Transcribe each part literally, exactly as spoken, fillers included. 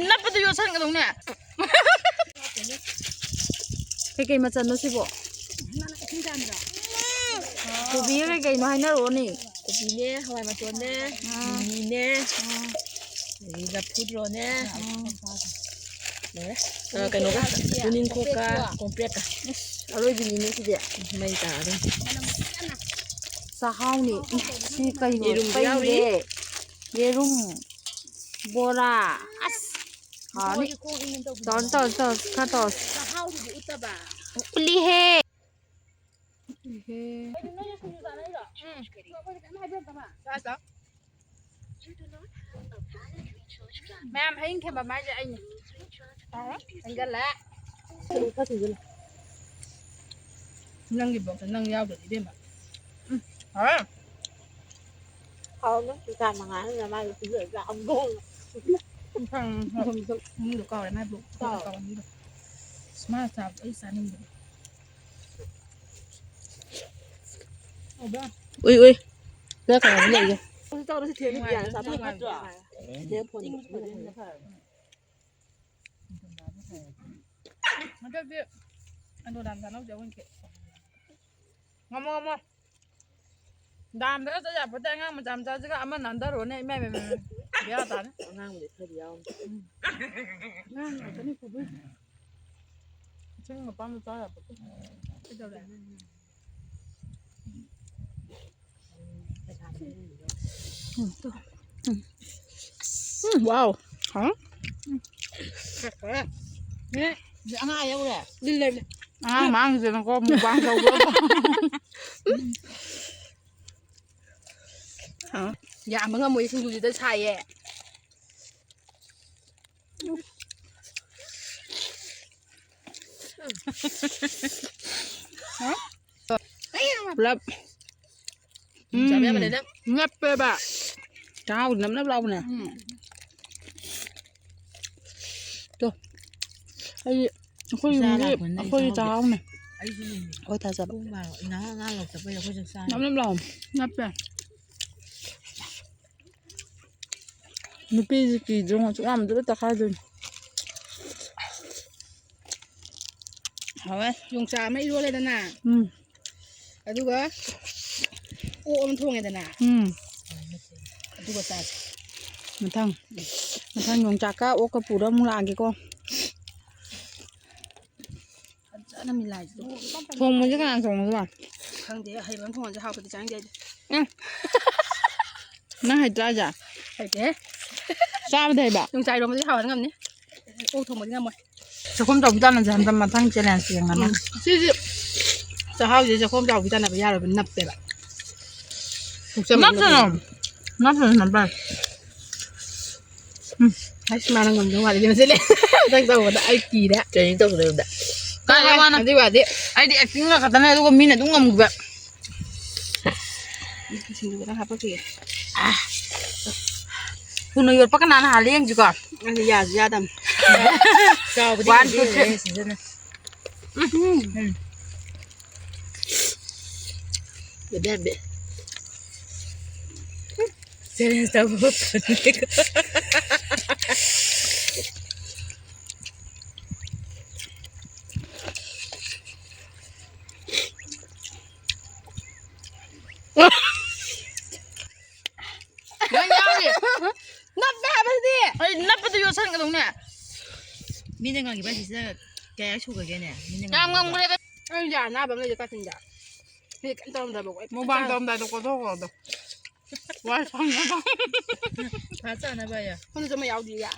ꯅꯞꯄꯗꯨ ꯌꯣꯠꯁꯟꯒꯗꯧꯅꯦ꯫ ꯀꯩꯀꯩ ꯃꯆꯜꯅꯣ ꯁꯤꯕꯣ? ꯀꯣꯕꯤꯒ ꯀꯩꯀꯩꯅꯣ ꯍꯥꯏꯅꯔꯛꯑꯣꯅꯦ꯫ ꯀꯣꯕꯤꯅꯦ, ꯍꯋꯥꯏ ꯃꯇꯣꯟꯅꯦ, ꯑꯥ꯫ ꯃꯤꯃꯤꯅꯦ, ꯑꯥ꯫ ꯑꯗꯒꯤ ꯂꯐꯨ ꯊꯔꯣꯅꯦ꯫ ꯑꯥ꯫ ꯂꯣꯏꯔꯦ꯫ ꯑ, ꯀꯩꯅꯣꯒ, ꯇꯨꯅꯤꯡꯈꯣꯛꯀ, ꯀꯣꯝꯄ꯭ꯔꯦꯛꯀ꯫ ꯑꯁ, ꯑꯔꯣꯏꯕꯤꯅꯤꯅꯦ ꯁꯤꯗꯤ꯫ ꯃꯩ ꯇꯥꯔꯗꯝꯅꯤ꯫ ꯆꯥꯛꯍꯥꯎꯅꯤ꯫ ꯁꯤ ꯀꯩꯅꯣ? ꯌꯦꯔꯨꯝꯁꯨ ꯌꯥꯎꯔꯤ꯫ ꯄꯩꯔꯦ꯫ ꯌꯦꯔꯨꯝ꯫ ꯕꯣꯔꯥ꯫ ꯑꯁ꯫ ꯍꯥꯎꯔꯅꯤ꯫ ꯇꯧꯔꯁꯤ, ꯇꯧꯔꯁꯤ, ꯇꯧꯔꯁꯤ, ꯈꯔ ꯇꯧꯔꯁꯤ꯫ ꯎꯠꯂꯤꯍꯦ꯫ ꯎꯠꯂꯤꯍꯦ꯫ ꯃꯌꯥꯝ ꯍꯌꯤꯡ ꯈꯦꯝꯕ ꯃꯥꯏꯁꯦ ꯑꯩꯅꯦ꯫ ꯍꯦꯟꯖꯜꯂꯦ꯫ ꯅꯪꯒꯤ ꯕꯣꯛꯁꯇ ꯅꯪ ꯌꯥꯎꯗ꯭ꯔꯗꯤ ꯏꯕꯦꯝꯃ꯫ ꯎꯝ꯫ ꯍꯥꯎꯔꯦ꯫ ꯍꯥꯎꯅ ꯗꯨꯀꯥꯟ ꯃꯉꯥꯅ ꯃꯥꯒꯤ ꯄꯤꯖꯔꯒ ꯑꯃꯨꯛ ꯏꯟꯁꯥꯡ ꯃꯃꯤꯡꯗꯣ ꯀꯥꯎꯔꯦ ꯃꯥꯏ ꯕꯣꯛꯁ ꯀꯥꯎꯔꯦ꯫ ꯀꯥꯎꯔꯦ ꯃꯃꯤꯡꯗꯣ꯫ ꯑꯁ ꯃꯥꯅ ꯆꯥꯕꯗꯣ ꯑꯩ ꯆꯥꯅꯤꯡꯕꯗꯣ꯫ ꯎꯏ, ꯎꯏ꯫ ꯅꯪ ꯀꯩꯅꯣꯗ ꯂꯩꯒꯦ꯫ ꯍꯧꯖꯤꯛ ꯇꯧꯔꯁꯤ ꯊꯦꯡꯅ ꯅꯨꯡꯉꯥꯏ, ꯕꯤꯌꯥꯅ ꯆꯥꯕ ꯅꯨꯡꯉꯥꯏ꯫ ꯐꯠꯇ꯭ꯔꯣ? ꯏꯆꯦ ꯐꯣꯟ ꯏꯪꯕꯁꯨ ꯐꯖꯅ ꯐꯔꯕꯅꯦ꯫ ꯍꯟꯗꯛꯇꯤ ꯑꯟꯗ꯭ꯔꯣ ꯗꯥꯝ ꯆꯥꯅꯧꯁꯦ ꯑꯩꯈꯣꯏ ꯈꯦ-, ꯉꯝꯃꯣ, ꯉꯝꯃꯣ꯫ ꯗꯥꯝꯗꯒ ꯆꯠ ꯌꯥꯄꯣꯠꯇꯦ, ꯑꯉꯥꯡ ꯃꯆꯥ ꯃꯆꯥꯁꯤꯒ ꯑꯃ ꯅꯥꯟꯊꯔꯨꯔꯅꯦ, ꯏꯃꯥꯏ, ꯏꯃꯥꯏ, ꯏꯃꯥꯏ, ꯏꯃꯥꯏ꯫ ꯕꯦꯔꯥ ꯇꯥꯅꯤ꯫ ꯑꯉꯥꯡꯕꯨꯗꯤ ꯈꯔꯗꯤ ꯌꯥꯎꯔꯝꯅꯤ꯫ ꯎꯝ꯫ ꯑꯉꯥꯡ ꯉꯥꯛꯇꯅꯤ ꯄꯨꯗꯣꯏꯁꯦ꯫ ꯏꯁꯤꯡ ꯃꯄꯥꯟꯗ ꯆꯥ ꯌꯥꯄꯣꯠꯇꯦ꯫ ꯀꯩꯗꯧꯔꯦ? ꯎꯝ, ꯇꯨ꯫ ꯎꯝ꯫ ꯎꯝ, wow꯫ ꯍꯥꯎ꯫ ꯎꯝ꯫ ꯑꯦ, ꯑꯉꯥꯡ ꯌꯧꯔꯦ꯫ ꯂꯤꯜꯂꯦ꯫ ꯑꯉꯥꯡ ꯃꯥꯡꯁꯤꯅꯀꯣ mukbang ꯇꯧꯕ꯫ ꯍꯥꯎ꯫ ꯌꯥꯝꯕ ꯉꯝꯃꯣꯏ ꯁꯤꯡꯖꯨꯁꯤꯗ ꯁꯥꯏꯌꯦ꯫ ꯄꯨꯂꯞ꯫ ꯆꯥꯕ ꯌꯥꯕ ꯎꯝ꯫ ꯂꯩꯅ? ꯅꯞꯄꯦꯕ꯫ ꯆꯥꯛꯍꯥꯎ ꯅꯞ ꯅꯞ ꯂꯥꯎꯕꯅꯦ꯫ ꯎꯝ꯫ ꯇꯣ꯫ ꯑꯩ, ꯑꯩꯈꯣꯏ ꯏꯆꯥ ꯌꯨꯝꯒꯤ, ꯂꯥꯛꯄꯅꯤꯅ ꯑꯩ ꯑꯩꯈꯣꯏꯒꯤ ꯆꯥꯍꯧꯗꯦ꯫ ꯆꯥꯛꯍꯥꯎꯅꯦ꯫ ꯑꯩꯁꯨꯅꯦ꯫ ꯑꯩꯈꯣꯏ ꯊꯥꯖꯕ꯫ ꯄꯨꯡ ꯕꯥꯔꯣ, ꯏꯅꯥꯎ ꯑꯉꯥꯡ ꯂꯧ ꯆꯠꯄꯩꯗ ꯑꯩꯈꯣꯏ ꯆꯥꯛ ꯆꯥꯔꯦ꯫ ꯅꯞ ꯅꯞ ꯂꯥꯎ꯫ ꯅꯞꯄꯦ꯫ ꯅꯨꯄꯤꯁꯦ ꯀꯤꯗ꯭ꯔꯣ? ꯉꯥ ꯁꯨꯛ ꯌꯥꯝꯗꯨꯗ ꯇꯛꯈꯥꯏꯗꯣꯏꯅꯤ꯫ ꯍꯥꯎꯋꯦ꯫ ꯌꯣꯡꯆꯥꯛ ꯑꯃ ꯏꯔꯣꯜꯂꯦꯗꯅ꯫ ꯎꯝ꯫ ꯑꯗꯨꯒ ꯑꯣꯛ ꯑꯃ ꯊꯣꯡꯉꯦꯗꯅ꯫ ꯎꯝ꯫ ꯑꯗꯨꯒ ꯆꯥꯁꯦ꯫ ꯃꯊꯪ꯫ ꯃꯊꯪ ꯌꯣꯡꯆꯥꯛꯀ ꯑꯣꯛꯀ ꯄꯨꯔ ꯑꯃꯨꯛ ꯂꯥꯛꯑꯒꯦꯀꯣ꯫ ꯐꯖꯅ ꯃꯤꯂꯥꯏꯁꯤꯗ꯫ ꯊꯣꯡꯕꯁꯦ ꯀꯅꯥꯅ ꯊꯣꯡꯕ? ꯈꯪꯗꯦ, ꯑꯍꯩꯕ ꯑꯃ ꯊꯣꯡꯉꯁꯦ, ꯍꯥꯎꯇꯗꯤ ꯆꯥꯅꯤꯡꯗꯦ ꯑꯩꯗꯤ꯫ ꯎꯝ꯫ ꯅꯪ ꯍꯩꯇ꯭ꯔꯥ ꯍꯥꯏꯁꯦ? ꯍꯩꯇꯦꯍꯦ꯫ ꯆꯥꯕꯗꯤ ꯍꯩꯕ? ꯌꯣꯡꯆꯥꯛ ꯏꯔꯣꯝꯕꯗꯤ ꯍꯥꯎꯍꯟ ꯉꯝꯅꯤ꯫ ꯑꯣꯛ ꯊꯣꯡꯕꯗꯤ ꯉꯝꯃꯣꯏ꯫ ꯆꯥꯛꯈꯨꯝ ꯆꯥꯎꯕꯤ ꯇꯥꯟꯅꯁꯦ ꯍꯟꯗꯛ ꯃꯊꯪ challenge ꯌꯦꯡꯉꯅꯤ꯫ ꯎꯝ꯫ ꯁꯤꯗꯤ ꯆꯥꯛꯍꯥꯎꯁꯦ ꯆꯥꯛꯈꯨꯝ ꯆꯥꯎꯕꯤ ꯇꯥꯟꯅꯕ ꯌꯥꯔꯣꯏꯕ, ꯅꯞꯄꯦꯕ꯫ ꯅꯞꯁꯅꯨ꯫ ꯅꯞꯁꯅꯨ, ꯅꯞꯄꯦ꯫ ꯎꯝ꯫ ꯑꯁ, ꯃꯥꯅ ꯉꯝꯗꯧ ꯃꯥꯜꯂꯦ, ꯃꯁꯤ ꯂꯩ꯫ ꯃꯊꯪ ꯇꯧꯕꯗ ꯑꯩ ꯀꯤꯔꯦ꯫ Training ꯇꯧꯗꯣꯏꯕꯗ꯫ ꯀꯥꯏꯗꯩ ꯋꯥꯅꯣ? ꯑꯗꯨꯏ ꯋꯥꯗꯤ꯫ ꯑꯩꯗꯤ acting ꯈꯛꯇꯅꯦ, ꯑꯗꯨꯒ ꯃꯤꯅ ꯑꯗꯨꯝ ꯉꯝꯈꯤꯕ꯫ ꯁꯤꯡꯖꯨ ꯈꯤꯇꯪ ꯍꯥꯞꯄꯛꯈꯤꯒꯦ꯫ ꯑꯥ꯫ ꯊꯨꯅ ꯌꯣꯠꯄ ꯀꯅꯥꯅ ꯍꯥꯜꯂꯦ ꯌꯦꯡꯁꯤꯀꯣ꯫ ꯑꯗꯨ ꯌꯥꯁꯨ ꯌꯥꯗꯝꯅꯤ꯫ ꯆꯥꯎꯕꯗꯤ One, two, ꯍꯩꯔꯦ, three꯫ ꯁꯤꯗꯅ꯫ ꯎꯝ꯫ ꯎꯝ꯫ ꯌꯥꯗꯦ, ꯌꯥꯗꯦ꯫ Challenge ꯇꯧꯕ ꯐꯪꯗꯦꯀꯣ꯫ ꯅꯪ ꯌꯥꯎꯔꯤ꯫ ꯅꯞꯄꯦ ꯍꯥꯏꯕꯁꯤꯗꯤ꯫ ꯑꯩ ꯅꯞꯄꯗꯨ ꯌꯣꯠꯁꯟꯒꯗꯧꯅꯦ꯫ ꯃꯤꯅ ꯉꯝꯈꯤꯕ ꯍꯥꯏꯁꯤꯗ ꯀꯌꯥ ꯁꯨꯈ꯭ꯔꯒꯦꯅꯦ? ꯃꯤꯅ ꯌꯥꯝ ꯉꯝꯈꯤꯕ꯫ ꯉꯝꯈ꯭ꯔꯦꯗ꯫ ꯑꯩ ꯌꯥ ꯑꯅꯥꯕ ꯑꯃ ꯂꯩꯔꯦ ꯀꯥꯆꯤꯟꯗ꯫ ꯁꯤ ꯀꯩꯝ ꯇꯧꯔꯝꯗ꯭ꯔꯕꯀꯣ꯫ ꯑꯩ ꯃꯨꯛꯕꯥꯡ ꯇꯧꯔꯝꯗꯥꯏꯗ ꯀꯣꯠꯊꯣꯛꯈ꯭ꯔꯣ ꯑꯗꯣ꯫ ꯋꯥꯏ ꯁꯪꯅꯕ꯫ ꯐꯥ ꯆꯥꯅꯕ ꯌꯥ꯫ ꯁꯣꯝꯗꯁꯨ ꯑꯃ ꯌꯥꯎꯗ꯭ꯔꯤꯌꯦ꯫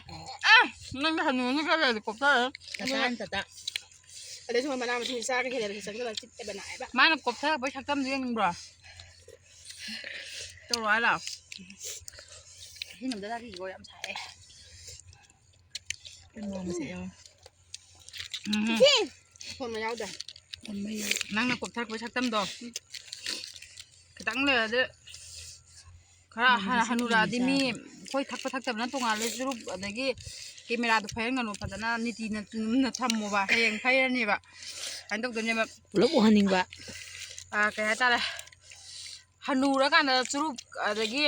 ꯑꯦ, ꯅꯪꯗꯤ ꯍꯅꯨꯔꯅꯤ ꯈꯔ ꯂꯩꯔꯗꯤ ꯀꯣꯛꯊꯔꯦ꯫ ꯇꯇꯥ, ꯇꯇꯥ꯫ ꯑꯗꯩ ꯁꯨꯝ ꯃꯅꯥ ꯃꯁꯤꯡ ꯆꯥꯒ ꯍꯦꯟꯅ ꯆꯪꯁꯤꯜꯂꯒ ꯆꯤꯛꯑꯦꯕ, ꯅꯥꯏꯌꯦꯕ꯫ ꯃꯥꯅ ꯀꯣꯛꯊꯔꯛꯄꯩ ꯁꯛꯇꯝꯗꯨ ꯌꯦꯡꯅꯤꯡꯕ꯭ꯔꯣ? ꯇꯧꯔꯣ ꯍꯥꯏꯔꯣ? ꯏꯁꯤꯡ ꯑꯝꯇ ꯆꯥꯈꯤꯒꯦꯀꯣ, ꯌꯥꯝ ꯁꯥꯏꯌꯦ꯫ ꯎꯝ꯫ ꯐꯣꯟ ꯃ ꯌꯥꯎꯗꯦ꯫ ꯅꯪꯅ ꯀꯣꯛꯊꯔꯛꯄꯩ ꯁꯛꯇꯝꯗꯣ꯫ ꯈꯤꯇꯪ ꯂꯩꯔꯗꯤ ꯈꯔ ꯍꯅꯨꯔꯛꯑꯗꯤ ꯃꯤ ꯑꯩꯈꯣꯏ ꯊꯛꯄ ꯊꯛꯇꯕꯅ ꯇꯣꯉꯥꯜꯂꯦ ꯆꯨꯔꯨꯞ, ꯑꯗꯒꯤ camera ꯗꯣ ꯐꯩꯍꯟꯒꯅꯨ, ꯐꯖꯅ ꯅꯤꯇꯤꯅ ꯆꯨꯝꯅ ꯊꯝꯃꯣꯕ, ꯍꯌꯦꯡ ꯐꯩꯔꯅꯦꯕ꯫ ꯁꯨꯃꯥꯏꯅ ꯇꯧꯗꯣꯏꯅꯦꯕ꯫ ꯄꯨꯂꯞ ꯎꯍꯟꯅꯤꯡꯕ꯫ ꯑꯥ, ꯀꯩ ꯍꯥꯏꯇꯥꯔꯦ? ꯍꯅꯨꯔꯀꯥꯟꯗ ꯆꯨꯔꯨꯞ ꯑꯗꯒꯤ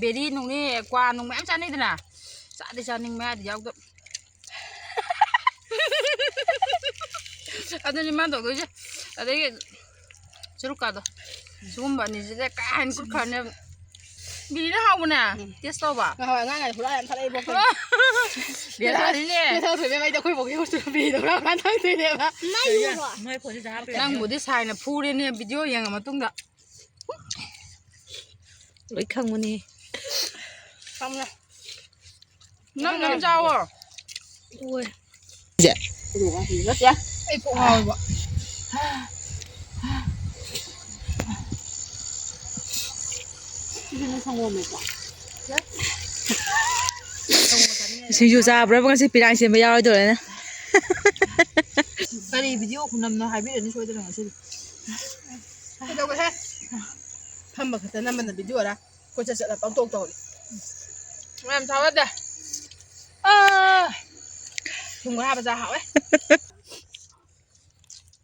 ꯕꯦꯔꯤ ꯅꯨꯡꯅꯤ, ꯀ꯭ꯋꯥ ꯅꯨꯡ ꯃꯌꯥꯝ ꯆꯥꯅꯩꯗꯅ, ꯆꯥꯗꯤ ꯆꯥꯅꯤꯡ ꯃꯌꯥꯗꯤ ꯌꯥꯎꯗꯕ꯫ ꯑꯗꯨꯅꯤ ꯃꯥ ꯇꯧꯗꯣꯏꯁꯦ꯫ ꯑꯗꯒꯤ ꯆꯨꯔꯨꯞꯀꯥꯗꯣ ꯁꯤꯒꯨꯝꯕ ꯑꯅꯤꯁꯤꯗ ꯀꯥ ꯍꯦꯟꯅ ꯈꯨꯠꯈ꯭ꯔꯅꯦꯕ꯫ ꯕꯤꯔꯤꯅ ꯍꯥꯎꯕꯅꯦ꯫ ꯎꯝ꯫ ꯇꯦꯁ ꯇꯧꯕ꯫ ꯉꯍꯥꯟꯋꯥꯏ ꯑꯉꯥꯡ ꯑꯣꯏꯔꯤꯉꯩꯗ ꯍꯨꯔꯥꯟ ꯌꯥꯝ ꯊꯛꯂꯛꯏꯕꯣ ꯑꯩꯈꯣꯏ꯫ ꯕꯦꯔꯥꯅꯤꯅꯦ꯫ ꯄꯩꯁꯥ ꯊꯣꯏꯕꯤ ꯑꯩꯗꯤ ꯑꯩꯈꯣꯏ ꯕꯣꯛꯀꯤ ꯍꯣꯁꯇꯦꯜ ꯕꯤꯔꯤꯗ ꯍꯨꯔꯥꯟ ꯍꯨꯔꯥꯟ ꯊꯛꯇꯣꯏꯅꯦꯕ꯫ ꯅꯣꯏ ꯌꯨꯔꯣ? ꯅꯪꯕꯨꯗꯤ ꯁꯥꯏꯅ ꯐꯨꯔꯦꯅꯦ ꯚꯤꯗꯤꯑꯣ ꯌꯦꯡꯉ ꯃꯇꯨꯡꯗ꯫ ꯂꯣꯏ ꯈꯪꯕꯅꯦ꯫ ꯈꯪꯉꯦ꯫ ꯅꯪ ꯅꯪ ꯆꯥꯋꯣ꯫ ꯑꯣꯏ꯫ ꯑꯩ ꯀꯣꯛ ꯉꯥꯎꯋꯦꯕ꯫ ꯁꯤꯡꯖꯨ ꯆꯥꯕ꯭ꯔꯕ ꯉꯁꯤ? ꯄꯤꯔꯥꯡ ꯁꯦꯝꯕ ꯌꯥꯎꯔꯣꯏꯗꯧꯔꯦꯅ꯫ ꯀꯔꯤ ꯚꯤꯗꯤꯑꯣ ꯈꯨꯅꯝꯅꯣ ꯍꯥꯏꯕꯤꯔꯅꯤ ꯁꯣꯏꯗꯅ ꯉꯁꯤꯗꯤ꯫ ꯀꯩꯗꯧꯕꯍꯦ? ꯐꯝꯕ ꯈꯛꯇ ꯅꯝꯕꯅ ꯚꯤꯗꯤꯑꯣꯔꯥ? ꯀꯣꯏꯆꯠ ꯆꯠꯂ ꯄꯪꯇꯧ ꯇꯧꯔꯤ꯫ ꯃꯌꯥꯝ ꯆꯥꯕꯗ꯫ ꯑꯥ! ꯊꯨꯝ ꯈꯔ ꯍꯥꯞꯄ ꯆꯥ ꯍꯥꯎꯋꯦ꯫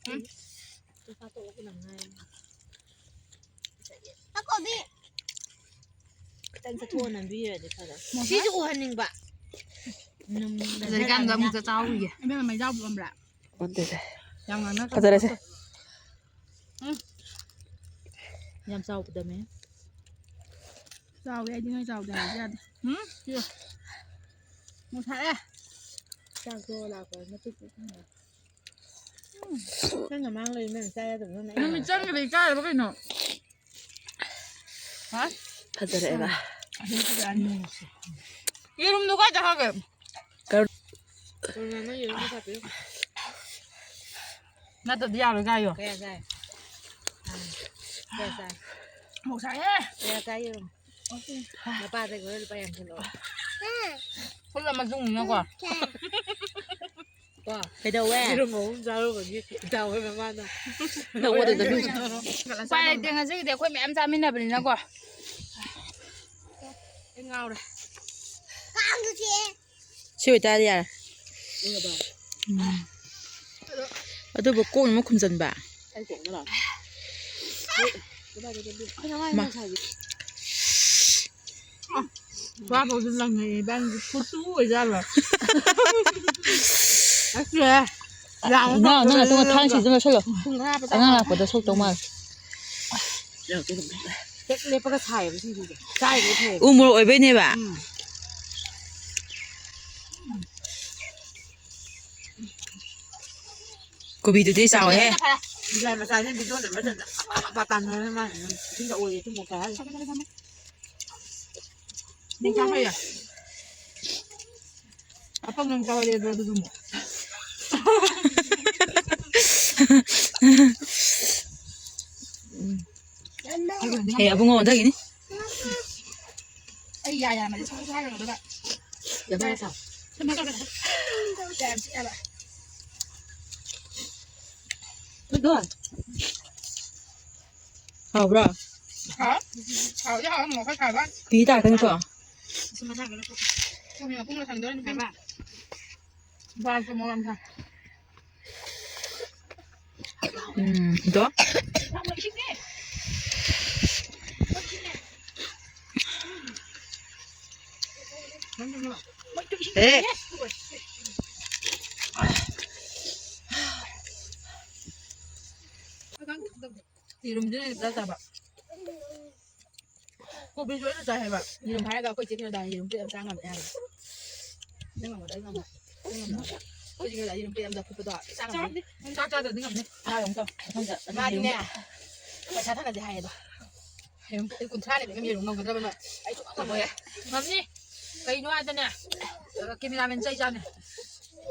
ꯎꯝ꯫ ꯆꯥꯛꯀꯧꯕꯤ꯫ ꯈꯤꯇꯪ ꯆꯠꯊꯣꯛꯑ ꯅꯝꯕꯤꯔꯗꯤ ꯐꯗꯧꯅꯤ꯫ ꯁꯤꯁꯨ ꯎꯍꯟꯅꯤꯡꯕ꯫ ꯐꯖꯔꯤꯀꯥꯟꯗ ꯑꯃꯨꯛꯇ ꯆꯥꯍꯧꯈꯤꯒꯦ꯫ ꯏꯕꯦꯝꯃ, ꯃꯩꯖꯥꯎꯗꯨ ꯎꯔꯝꯕ꯭ꯔꯥ? ꯎꯗꯦꯗ꯫ ꯌꯥꯝ ꯉꯥꯡꯅ ꯐꯖꯔꯦꯁꯦ꯫ ꯎꯝ꯫ ꯌꯥꯝ ꯆꯥꯎꯕꯗꯃꯦ꯫ ꯆꯥꯎꯋꯦ, ꯑꯩꯗꯤ ꯅꯣꯏ ꯆꯥꯎꯗꯦ ꯍꯥꯏꯕꯗꯤ ꯌꯥꯗꯦ꯫ ꯎꯝ? ꯄꯤꯌꯨ꯫ ꯃꯨꯛ ꯁꯥꯔꯦ꯫ ꯆꯥꯛꯇꯣ ꯂꯥꯛꯄ ꯃꯇꯨꯡ ꯄꯣꯛꯄꯅꯦ꯫ ꯎꯝ꯫ ꯅꯪ ꯃꯃꯥꯡ ꯂꯩ, ꯅꯪ ꯆꯥ ꯌꯥꯗꯕ ꯅꯪꯅ ꯑꯩ ꯅꯨꯃꯤꯠ ꯆꯪꯒ꯭ꯔꯗꯤ ꯏꯀꯥꯏꯔꯕ ꯀꯩꯅꯣ? ꯍꯥ? ꯐꯖꯔꯛꯑꯦꯕ꯫ ꯌꯦꯔꯨꯝꯗꯣ ꯀꯥꯏ ꯆꯠꯈ꯭ꯔꯒꯦ? ꯀꯔ- ꯀꯔꯤꯅꯣ ꯅꯪ ꯌꯦꯔꯨꯝ ꯄꯩꯁꯥ ꯄꯤꯔꯛ- ꯅꯠꯇ꯭ꯔꯗꯤ ꯌꯥꯔꯣꯏ ꯀꯥꯏꯌꯣ꯫ ꯀꯌꯥ ꯆꯥꯏ? ꯑꯥ, ꯀꯌꯥ ꯆꯥꯏ? ꯃꯣꯛ ꯁꯥꯏꯍꯦ꯫ ꯀꯌꯥ ꯆꯥꯏ ꯌꯦꯔꯨꯝ? ꯅꯄꯥꯗꯒꯤ ꯍꯣꯔꯦꯟ ꯂꯨꯄꯥ ꯌꯥꯡꯈꯩ ꯂꯧꯔꯣ꯫ ꯐꯨꯜ ꯑꯃ ꯆꯨꯡꯅꯤꯅꯀꯣ꯫ ꯀꯣ? ꯀꯩꯗꯧꯋꯦ? ꯌꯦꯔꯨꯝ ꯑꯍꯨꯝ ꯆꯥꯔꯨꯕꯒꯤ ꯗꯥꯎ ꯑꯣꯏꯕ ꯃꯥꯅ꯫ ꯂꯧꯑꯣ ꯑꯗꯨꯗ ꯂꯨ꯫ ꯎꯄꯥꯏ ꯂꯩꯇꯦ, ꯉꯁꯤꯒꯤꯗꯤ ꯑꯩꯈꯣꯏ ꯃꯌꯥꯝ ꯆꯥꯃꯤꯟꯅꯕꯅꯤꯅꯀꯣ꯫ ꯑꯩ ꯉꯥꯎꯔꯦ꯫ ꯀꯥꯡꯁꯨ ꯆꯤꯛꯑꯦ꯫ ꯁꯤ ꯑꯣꯏꯇꯥꯔꯗꯤ ꯌꯥꯔꯦ꯫ ꯎꯔꯕ? ꯎꯝ꯫ ꯑꯗꯨꯕꯨ ꯀꯣꯛꯅ ꯑꯃꯨꯛ ꯈꯨꯝꯖꯤꯟꯕ꯫ ꯑꯩ ꯀꯣꯛꯅ ꯂꯥꯛꯑꯣ꯫ ꯃꯥ꯫ ꯋꯥ ꯐꯥꯎꯗ ꯂꯪꯉꯛꯑꯦ ꯏꯕꯥꯅꯤꯁꯦ ꯐꯨꯠꯇꯨ ꯑꯣꯏꯖꯥꯠꯂꯣ? ꯑꯁꯦ꯫ ꯏꯅꯥꯎ, ꯅꯪ ꯉꯥꯛꯇꯪ ꯊꯥꯡ ꯁꯤꯖꯤꯟꯅ ꯂꯧꯁꯜꯂꯣ꯫ ꯄꯨꯡ ꯐꯥꯕ ꯑꯉꯥꯡ ꯆꯥꯛ ꯂꯥꯛꯄꯗ ꯁꯣꯛꯇꯧ ꯃꯥꯜꯂꯦ꯫ ꯍꯦꯛ ꯂꯦꯞꯄꯒ ꯁꯥꯏꯌꯦꯕ ꯁꯤꯡꯖꯨꯁꯦ꯫ ꯆꯥꯏꯕꯗꯤ ꯐꯩꯌꯦꯕ꯫ ꯎ ꯃꯣꯔꯣꯛ ꯑꯣꯏꯕꯩꯅꯦꯕ꯫ ꯎꯝ꯫ ꯀꯣꯕꯤꯗꯨꯗꯤ ꯆꯥꯎꯋꯦꯍꯦ꯫ ꯐꯔꯦ꯫ ꯌꯥꯏ ꯃꯆꯥꯁꯦ ꯕꯤꯗꯣꯟꯗ ꯃꯆꯟꯗ ꯑꯄꯥ ꯑꯄꯥ ꯇꯥꯟꯅꯔꯦ ꯃꯥ꯫ ꯏꯁꯤꯡꯗ ꯑꯣꯏꯔꯦ ꯏꯁꯤꯡ ꯀꯣꯛꯇ ꯍꯥꯏꯔꯤ꯫ ꯅꯤꯡ ꯆꯥ ꯐꯩꯌꯦ꯫ ꯑꯄꯪ ꯅꯪ ꯆꯥꯎꯔꯦ ꯑꯗꯣ ꯑꯗꯨꯗꯨꯃ꯫ ꯍꯦ ꯑꯕꯨꯡꯉꯣ ꯑꯣꯟꯊꯈꯤꯅꯤ꯫ ꯑꯩ ꯌꯥ ꯌꯥꯝꯃꯗꯤ ꯁꯨꯡꯁꯥ ꯁꯥꯔꯣꯏ ꯑꯗꯨꯒ꯫ ꯌꯥꯝ ꯆꯤꯛꯑꯦꯕ꯫ ꯊꯣꯏꯗꯣꯟ꯫ ꯍꯥꯎꯕ꯭ꯔꯣ? ꯍꯥꯎ꯫ ꯍꯥꯎꯗꯤ ꯍꯥꯎ ꯃꯣꯔꯣꯛ ꯈꯔ ꯁꯥꯕ꯫ ꯄꯤ ꯇꯥꯔꯛꯀꯅꯤꯀꯣ꯫ ꯁꯤ ꯃꯊꯪ ꯀꯩꯅꯣ ꯊꯣꯛ-, ꯊꯨꯝ ꯃꯄꯨꯝ ꯂꯣꯏꯁꯟꯗꯣꯔꯦ ꯅꯨꯄꯤ ꯑꯃ꯫ ꯕꯥꯜꯁꯨ ꯃꯣꯔꯣꯛ ꯌꯥꯝ ꯁꯥꯏ꯫ ꯎꯝ, ꯗꯣ꯫ ꯑꯦ꯫ ꯌꯦꯔꯨꯝꯁꯤꯅ ꯍꯦꯟꯅ ꯆꯥ ꯆꯥꯕ꯫ ꯀꯣꯕꯤꯁꯨ ꯑꯩꯅ ꯆꯥꯏ ꯍꯥꯏꯕ꯫ ꯌꯦꯔꯨꯝ ꯍꯥꯏꯔꯒ ꯑꯩꯈꯣꯏ ꯆꯦ ꯀꯩꯅꯣꯗ ꯌꯦꯔꯨꯝ ꯄ꯭ꯂꯦꯠ ꯑꯃ ꯆꯥ ꯉꯝꯃꯦ ꯍꯥꯏꯕ꯫ ꯅꯪ ꯉꯝꯃꯣꯏꯗ ꯑꯩ ꯉꯝꯃꯣꯏ꯫ ꯑꯩ ꯉꯝꯃꯣꯏ꯫ ꯑꯩꯈꯣꯏ ꯆꯦ ꯀꯩꯅꯣꯗ ꯌꯦꯔꯨꯝ ꯄ꯭ꯂꯦꯠ ꯑꯃꯗ ꯑꯐꯨꯠꯄꯗꯣ ꯆꯥ ꯉꯝꯃꯣꯏ꯫ ꯆꯥꯛ ꯆꯥꯗ꯭ꯔꯗꯤ ꯉꯝꯅꯤ꯫ ꯃꯥꯗꯤꯅꯦ ꯄꯩꯁꯥ ꯊꯥꯅꯁꯦ ꯍꯥꯏꯌꯦ ꯑꯗꯣ꯫ ꯌꯦꯔꯨꯝ ꯄ꯭ꯂꯦꯠ ꯀꯨꯟꯊ꯭ꯔꯥꯅꯦꯕ ꯌꯦꯔꯨꯝ ꯉꯝꯒꯗ꯭ꯔꯕ ꯅꯣꯏ? ꯑꯩ ꯁꯨꯡꯉꯝ ꯉꯝꯃꯣꯏꯌꯦ꯫ ꯉꯝꯅꯤ꯫ ꯀꯩꯅꯣ ꯍꯥꯏꯗꯅꯦ, ꯀꯦꯃꯦꯔꯥꯃꯦꯟ ꯆꯩ ꯆꯥꯅꯤ꯫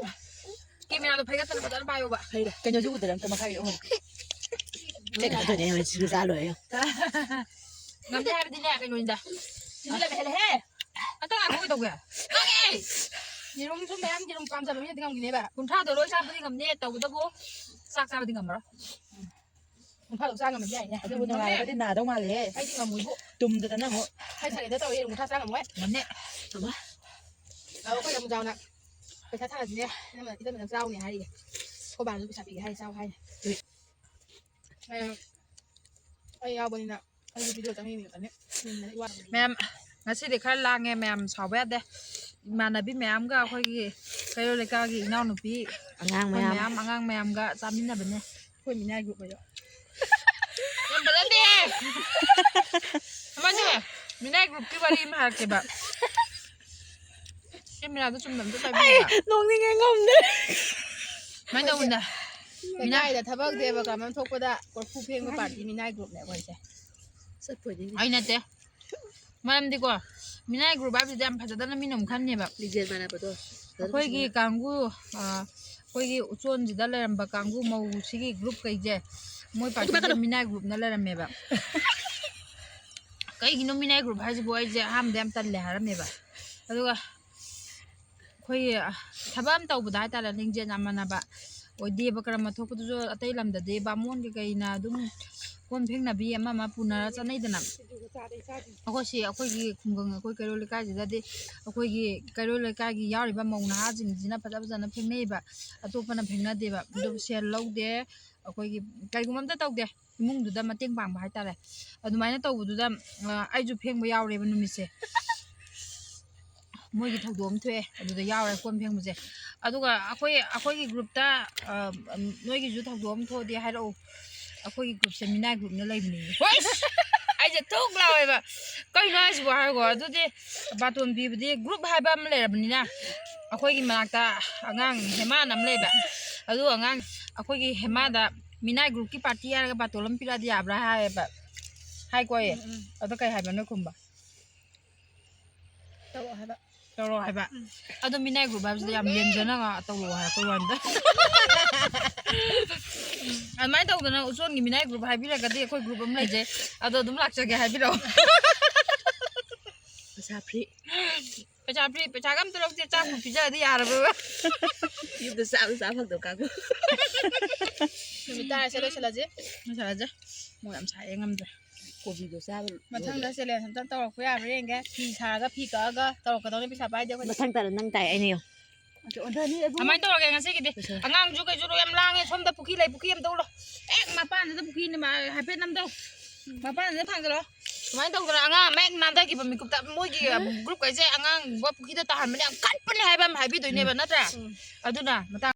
ꯀꯦꯃꯦꯔꯥꯗꯣ ꯐꯩꯒꯠꯇꯅ ꯐꯖꯅ ꯄꯥꯏꯌꯣꯕ꯫ ꯀꯩꯅꯣꯁꯨ ꯎꯗꯅ ꯑꯝꯇ ꯃꯈꯥꯒꯤ ꯑꯃꯨꯛ꯫ ꯆꯦꯛ ꯉꯥꯛꯇꯅꯦ ꯃꯣꯏ ꯁꯤꯡꯖꯨ ꯆꯥ ꯂꯣꯏꯔꯦ꯫ ꯉꯝꯗꯦ ꯍꯥꯏꯕꯗꯤꯅꯦ ꯀꯩꯅꯣꯅꯤꯗ꯫ ꯁꯤꯁꯨ ꯂꯩꯕ ꯍꯦꯜꯂꯦꯍꯦ꯫ ꯑꯝꯇ ꯉꯥꯏꯈꯣ ꯀꯩꯗꯧꯒꯦ? ꯉꯥꯡꯉꯦ꯫ ꯌꯦꯔꯨꯝꯁꯨ ꯃꯌꯥꯝ ꯌꯦꯔꯨꯝ ꯄꯥꯝꯖꯕ ꯃꯤꯅꯗꯤ ꯉꯝꯈꯤꯅꯦꯕ꯫ ꯀꯨꯟꯊ꯭ꯔꯥꯗꯣ ꯂꯣꯏ ꯆꯥꯕꯗꯤ ꯉꯝꯅꯤ ꯇꯧꯕꯇꯕꯨ ꯆꯥꯛ ꯆꯥꯕꯗꯤ ꯉꯝꯃꯔꯣꯏ꯫ ꯀꯨꯟꯊ꯭ꯔꯥꯗꯣ ꯆꯥ ꯉꯝꯃꯗꯤ ꯌꯥꯏꯅꯦ꯫ ꯑꯗꯨꯕꯨ ꯅꯣꯡꯉꯥꯜꯂꯒꯗꯤ ꯅꯥꯗꯧ ꯃꯥꯜꯂꯦꯍꯦ꯫ ꯑꯩꯗꯤ ꯉꯝꯃꯣꯏꯕꯨ꯫ ꯇꯨꯝꯗꯗꯅ ꯑꯃꯨꯛ꯫ ꯑꯩ ꯁꯥꯏꯀꯜꯗ ꯇꯧꯔꯦ ꯌꯦꯔꯨꯝ ꯀꯨꯟꯊ꯭ꯔꯥ ꯆꯥ ꯉꯝꯃꯣꯏ꯫ ꯉꯝꯅꯤ꯫ ꯑꯗꯣ ꯑꯩꯈꯣꯏ ꯌꯥꯝ ꯆꯥꯎꯅ ꯄꯩꯁꯥ ꯊꯥꯅꯁꯤꯅꯦ꯫ ꯏꯅꯝꯃ, ꯏꯅꯝꯃꯅ ꯆꯥꯎꯅꯦ ꯍꯥꯏꯔꯤꯌꯦ꯫ ꯑꯩꯈꯣꯏ ꯕꯥꯅꯁꯨ ꯄꯩꯁꯥ ꯄꯤꯒꯦ ꯍꯥꯏ ꯆꯥꯎ ꯍꯥꯏꯅꯦ꯫ ꯑꯗꯨ ꯑ, ꯑꯩ ꯌꯥꯎꯕꯅꯤꯅ ꯑꯩꯁꯨ ꯚꯤꯗꯤꯑꯣ ꯆꯪꯉꯤꯅꯤ ꯈꯛꯇꯅꯦ꯫ ꯃꯌꯥꯝ, ꯉꯁꯤꯗꯤ ꯈꯔ ꯂꯥꯡꯉꯦ, ꯃꯌꯥꯝ ꯁꯥꯎꯕ ꯌꯥꯗꯦ꯫ ꯏꯃꯥꯟꯅꯕꯤ ꯃꯌꯥꯝꯒ ꯑꯩꯈꯣꯏꯒꯤ ꯀꯩꯔꯣꯜ ꯂꯩꯀꯥꯏꯒꯤ ꯏꯅꯥꯎꯅꯨꯄꯤ ꯑꯉꯥꯡ ꯑꯩꯈꯣꯏ ꯃꯌꯥꯝ꯫ ꯃꯌꯥꯝ, ꯑꯉꯥꯡ ꯃꯌꯥꯝꯒ ꯆꯥꯃꯤꯟꯅꯕꯅꯦ꯫ ꯑꯩꯈꯣꯏ ꯃꯤꯅꯥꯏ ꯒ꯭ꯔꯨꯞ ꯑꯣꯏꯌꯣ꯫ ꯌꯥꯝ ꯐꯖꯗꯦ꯫ ꯑꯃꯁꯦ, ꯃꯤꯅꯥꯏ ꯒ꯭ꯔꯨꯞꯀꯤ ꯋꯥꯔꯤ ꯑꯃ ꯍꯥꯏꯔꯛꯀꯦꯕ꯫ ꯀꯦꯃꯦꯔꯥꯗꯣ ꯆꯨꯝꯅ ꯑꯝꯇ ꯄꯥꯏꯕꯤꯌꯨꯕ꯫ ꯅꯣꯡꯅꯤꯡꯉꯦ, ꯉꯝꯗ꯭ꯔꯦ꯫ ꯀꯃꯥꯏꯅ ꯇꯧꯕꯅꯣ? ꯂꯩꯀꯥꯏꯗ ꯊꯕꯛ ꯗꯦꯕ ꯀꯔꯝ ꯊꯣꯛꯄꯗ ꯀꯣꯔꯐꯨ ꯐꯦꯡꯕ ꯄꯥꯔꯇꯤ ꯃꯤꯅꯥꯏ ꯒ꯭ꯔꯨꯞꯅꯦ ꯑꯩꯈꯣꯏꯁꯦ꯫ ꯆꯠꯄꯣꯏꯗꯤ꯫ ꯑꯩ ꯅꯠꯇꯦ꯫ ꯃꯔꯝꯗꯤꯀꯣ, ꯃꯤꯅꯥꯏ ꯒ꯭ꯔꯨꯞ ꯍꯥꯏꯕꯁꯤꯗꯤ ꯌꯥꯝ ꯐꯖꯗꯅ ꯃꯤꯅ ꯑꯃꯨꯛ ꯈꯟꯅꯦꯕ꯫ ꯂꯤꯖꯦꯜ ꯃꯥꯟꯅꯕꯗꯣ꯫ ꯑꯩꯈꯣꯏꯒꯤ ꯀꯥꯡꯕꯨ, ꯑ, ꯑꯩꯈꯣꯏꯒꯤ ꯎꯆꯣꯟꯁꯤꯗ ꯂꯩꯔꯝꯕ ꯀꯥꯡꯕꯨ ꯃꯧꯁꯤꯒꯤ ꯒ꯭ꯔꯨꯞ ꯀꯩꯁꯦ, ꯃꯣꯏ ꯄꯥꯔꯇꯤꯁꯦ ꯃꯤꯅꯥꯏ ꯒ꯭ꯔꯨꯞꯅ ꯂꯩꯔꯝꯃꯦꯕ꯫ ꯀꯩꯒꯤꯅꯣ ꯃꯤꯅꯥꯏ ꯒ꯭ꯔꯨꯞ ꯍꯥꯏꯁꯤꯕꯨ? ꯑꯩꯁꯦ ꯑꯍꯥꯟꯕꯗ ꯌꯥꯝ ꯇꯜꯂꯦ ꯍꯥꯏꯔꯝꯃꯦꯕ꯫ ꯑꯗꯨꯒ ꯑꯩꯈꯣꯏꯒꯤ, ꯑ, ꯊꯕꯛ ꯑꯃ ꯇꯧꯕꯗ ꯍꯥꯏꯇꯥꯔꯦ, ꯂꯤꯡꯖꯦꯜ ꯌꯥꯝ ꯃꯥꯟꯅꯕ ꯑꯣꯏꯗꯦꯕ꯫ ꯀꯔꯝꯕ ꯊꯣꯛꯄꯗꯨꯁꯨ ꯑꯇꯩ ꯂꯝꯗꯗꯤ ꯕꯥꯃꯣꯟꯒꯤ ꯀꯩꯅ ꯑꯗꯨꯝ ꯀꯣꯟ ꯐꯦꯡꯅꯕꯤ ꯑꯃ ꯑꯃ ꯄꯨꯅꯔ ꯆꯠꯅꯩꯗꯅ꯫ ꯑꯩꯈꯣꯏ ꯁꯤ, ꯑꯩꯈꯣꯏꯒꯤ ꯈꯨꯡꯒꯪ, ꯑꯩꯈꯣꯏ ꯀꯩꯔꯣꯜ ꯂꯩꯀꯥꯏꯁꯤꯗꯗꯤ, ꯑꯩꯈꯣꯏꯒꯤ ꯀꯩꯔꯣꯜ ꯂꯩꯀꯥꯏꯒꯤ ꯌꯥꯎꯔꯤꯕ ꯃꯧ ꯅꯍꯥꯁꯤꯡꯁꯤꯅ ꯐꯖ ꯐꯖꯅ ꯐꯦꯡꯅꯩꯕ, ꯑꯇꯣꯞꯄꯅ ꯐꯦꯡꯅꯗꯦꯕ꯫ ꯑꯗꯨ ꯁꯦꯜ ꯂꯧꯗꯦ, ꯑꯩꯈꯣꯏꯒꯤ ꯀꯩꯒꯨꯝꯕ ꯑꯝꯇ ꯇꯧꯗꯦ, ꯏꯃꯨꯡꯗꯨꯗ ꯃꯇꯦꯡ ꯄꯥꯡꯕ ꯍꯥꯏꯇꯥꯔꯦ꯫ ꯑꯗꯨꯃꯥꯏꯅ ꯇꯧꯕꯗꯨꯗ, ꯑ, ꯑꯩꯁꯨ ꯐꯦꯡꯕ ꯌꯥꯎꯔꯦꯕ ꯅꯨꯃꯤꯠꯁꯦ꯫ ꯃꯣꯏꯒꯤ ꯊꯧꯗꯣꯛ ꯑꯃ ꯊꯣꯛꯑꯦ, ꯑꯗꯨꯗ ꯌꯥꯎꯔꯦ ꯀꯣꯟ ꯐꯦꯡꯕꯁꯦ꯫ ꯑꯗꯨꯒ ꯑꯩꯈꯣꯏ, ꯑꯩꯈꯣꯏꯒꯤ ꯒ꯭ꯔꯨꯞꯇ, ꯑ, ꯅꯣꯏꯒꯤꯁꯨ ꯊꯧꯗꯣꯛ ꯑꯃ ꯊꯣꯛꯑꯗꯤ ꯍꯥꯏꯔꯛꯎ꯫ ꯑꯩꯈꯣꯏꯒꯤ ꯒ꯭ꯔꯨꯞꯁꯦ ꯃꯤꯅꯥꯏ ꯒ꯭ꯔꯨꯞꯅ ꯂꯩꯕꯅꯦ꯫ ꯍꯣꯏ! ꯑꯩꯁꯦ ꯊꯨꯛ ꯂꯥꯎꯋꯦꯕ꯫ "ꯀꯩꯅꯣ ꯍꯥꯏꯁꯤꯕꯣ?" ꯍꯥꯏꯔꯒꯣ꯫ ꯑꯗꯨꯗꯤ ꯕꯥꯇꯣꯟ ꯄꯤꯕꯗꯤ ꯒ꯭ꯔꯨꯞ ꯍꯥꯏꯕ ꯑꯃ ꯂꯩꯔꯕꯅꯤꯅ, ꯑꯩꯈꯣꯏꯒꯤ ꯃꯅꯥꯛꯇ ꯑꯉꯥꯡ ꯍꯦꯃꯥꯟ ꯑꯃ ꯂꯩꯕ, ꯑꯗꯨ ꯑꯉꯥꯡ, ꯑꯩꯈꯣꯏꯒꯤ ꯍꯦꯃꯥꯗ ꯃꯤꯅꯥꯏ ꯒ꯭ꯔꯨꯞꯀꯤ ꯄꯥꯔꯇꯤ ꯍꯥꯏꯔꯒ ꯕꯥꯇꯣꯟ ꯑꯃ ꯄꯤꯔꯛꯑꯗꯤ ꯌꯥꯕ꯭ꯔꯥ ꯍꯥꯏꯌꯦꯕ, ꯍꯥꯏꯀꯣ ꯑꯩ꯫ ꯎꯝ, ꯎꯝ꯫ ꯑꯗꯣ ꯀꯩ ꯍꯥꯏꯕ ꯅꯣꯏ ꯈꯨꯝꯕ? ꯇꯧꯔꯛꯑꯣ ꯍꯥꯏꯕ꯫ ꯇꯧꯔꯛꯑꯣ ꯍꯥꯏꯕ꯫ ꯎꯝ꯫ ꯑꯗꯣ ꯃꯤꯅꯥꯏ ꯒ꯭ꯔꯨꯞ ꯍꯥꯏꯕꯁꯤꯗ ꯌꯥꯝ ꯂꯦꯝꯖꯅ ꯇꯧꯔꯛꯑꯣ ꯍꯥꯏꯔꯛꯄꯩ ꯋꯥꯅꯤꯗ꯫ ꯑꯗꯨꯃꯥꯏꯅ ꯇꯧꯗꯅ ꯎꯆꯣꯟꯒꯤ ꯃꯤꯅꯥꯏ ꯒ꯭ꯔꯨꯞ ꯍꯥꯏꯕꯤꯔꯒꯗꯤ ꯑꯩꯈꯣꯏ ꯒ꯭ꯔꯨꯞ ꯑꯃ ꯂꯩꯖꯩ꯫ ꯑꯗꯣ ꯑꯗꯨꯝ ꯂꯥꯛꯆꯒꯦ ꯍꯥꯏꯕꯤꯔꯛꯑꯣ꯫ ꯄꯩꯁꯥ ꯐ꯭ꯔꯤ꯫ ꯄꯩꯁꯥ ꯐ꯭ꯔꯤ, ꯄꯩꯁꯥꯒ ꯑꯝꯇ ꯂꯧꯗꯦ, ꯆꯥꯛꯄꯨ ꯄꯤꯖꯔꯗꯤ ꯌꯥꯔꯕ꯫ ꯌꯨꯝꯗ ꯆꯥꯕ ꯆꯥ ꯐꯪꯗꯕ ꯀꯥꯡꯕꯨ꯫ ꯅꯨꯃꯤꯠ ꯇꯥꯔꯁꯦ, ꯂꯣꯏꯁꯤꯜꯂꯁꯤ꯫ ꯂꯣꯏꯁꯤꯜꯂꯁꯦ꯫ ꯃꯣꯏ ꯌꯥꯝ ꯁꯥꯏꯌꯦ, ꯉꯝꯗ꯭ꯔꯦ꯫ ꯀꯣꯕꯤꯗꯣ ꯆꯥꯕ ꯃꯊꯪꯗ ꯂꯣꯏꯔꯦ꯫ ꯆꯦꯂꯦꯟꯖ ꯑꯝꯇꯪ ꯇꯧꯔꯛꯄ ꯌꯥꯕ꯭ꯔꯥ ꯌꯦꯡꯒꯦ꯫ ꯐꯤ ꯁꯥꯔꯒ, ꯐꯤ ꯀꯛꯑꯒ ꯇꯧꯔꯛꯀꯗꯧꯅꯦ, ꯄꯩꯁꯥ ꯄꯥꯏꯗꯦ ꯑꯩꯈꯣꯏꯗꯤ꯫ ꯃꯊꯪ ꯇꯥꯔꯦ ꯅꯪ ꯇꯥꯏ, ꯑꯩꯅ ꯌꯦꯡꯉꯣ꯫ ꯑꯗꯨ ꯑꯣꯟꯊꯅꯤ, ꯑꯗꯨ꯫ ꯀꯃꯥꯏꯅ ꯇꯧꯔꯒꯦ ꯉꯁꯤꯒꯤꯗꯤ? ꯂꯣꯏꯁꯜꯂꯦ꯫ ꯑꯉꯥꯡꯁꯨ ꯀꯩꯁꯨ ꯌꯥꯝ ꯂꯥꯡꯉꯦ, ꯁꯣꯝꯗ ꯄꯨꯈ꯭ꯔꯤ ꯂꯩ, ꯄꯨꯈ꯭ꯔꯤ ꯑꯝꯇ ꯎꯠꯂꯣ꯫ ꯍꯦꯛ ꯃꯄꯥꯟꯗꯨꯗ ꯄꯨꯈ꯭ꯔꯤꯅꯦ, ꯃꯥ ꯍꯥꯏꯐꯦꯠ ꯅꯝꯗꯧ꯫ ꯃꯄꯥꯟꯗ ꯊꯥꯡꯖꯜꯂꯣ꯫ ꯁꯨꯃꯥꯏꯅ ꯇꯧꯗꯅ ꯑꯉꯥꯡ ꯃꯌꯦꯛ ꯅꯥꯟꯊꯈꯤꯕ ꯃꯤꯀꯨꯞꯇ ꯃꯣꯏꯒꯤ ꯒ꯭ꯔꯨꯞꯈꯩꯁꯦ ꯑꯉꯥꯡ ꯄꯨꯈ꯭ꯔꯤꯗ ꯇꯥꯍꯟꯕꯅ ꯌꯥꯝ ꯀꯟꯕꯅꯦ ꯍꯥꯏꯕ ꯑꯃ ꯍꯥꯏꯕꯤꯗꯣꯏꯅꯦꯕ, ꯅꯠꯇ꯭ꯔꯥ? ꯑꯗꯨꯅ ꯃꯇꯥꯡ